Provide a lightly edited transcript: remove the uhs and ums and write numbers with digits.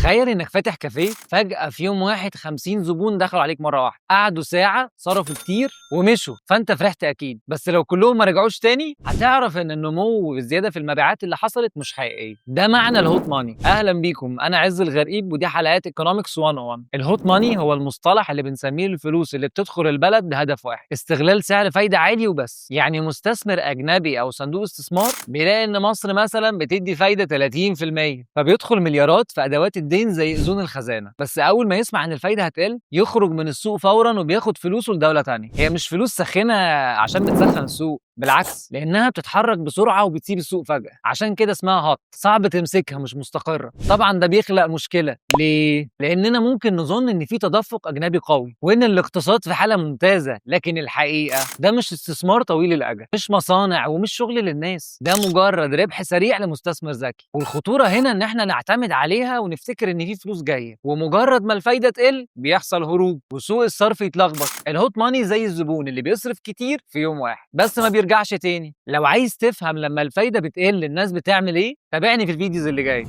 تخيل انك فاتح كافيه، فجأة في يوم واحد 50 زبون دخلوا عليك مرة واحدة، قعدوا ساعة، صرفوا كتير ومشوا، فانت فرحت اكيد. بس لو كلهم ما رجعوش تاني هتعرف ان النمو والزيادة في المبيعات اللي حصلت مش حقيقية. ده معنى ال hot money. اهلا بيكم، انا عز الغريب ودي حلقات economics 101. ال hot money هو المصطلح اللي بنسميه الفلوس اللي بتدخل البلد بهدف واحد، استغلال سعر فايدة عالي وبس. يعني مستثمر اجنبي او صندوق استثمار بيلاقي ان مصر مثلا بتدي فايدة 30%، فبيدخل مليارات في ادوات الدين زي اذون الخزانة. بس اول ما يسمع ان الفايدة هتقل يخرج من السوق فورا وبياخد فلوسه لدولة تانية. هي مش فلوس سخنة عشان بتسخن السوق، بالعكس، لانها بتتحرك بسرعة وبتسيب السوق فجاة، عشان كده اسمها hot، صعب تمسكها، مش مستقره. طبعا ده بيخلق مشكلة. ليه؟ لاننا ممكن نظن ان في تدفق اجنبي قوي وان الاقتصاد في حاله ممتازة، لكن الحقيقة ده مش استثمار طويل الاجل، مش مصانع ومش شغل للناس، ده مجرد ربح سريع لمستثمر ذكي. والخطوره هنا ان احنا نعتمد عليها ونفتكر ان في فلوس جاية، ومجرد ما الفايدة تقل بيحصل هروب وسوق الصرف يتلخبط. ال hot money زي الزبون اللي بيصرف كتير في يوم واحد بس ما بيرجعش تاني. لو عايز تفهم لما الفايدة بتقل الناس بتعمل ايه، تابعني في ال videos اللي جاية.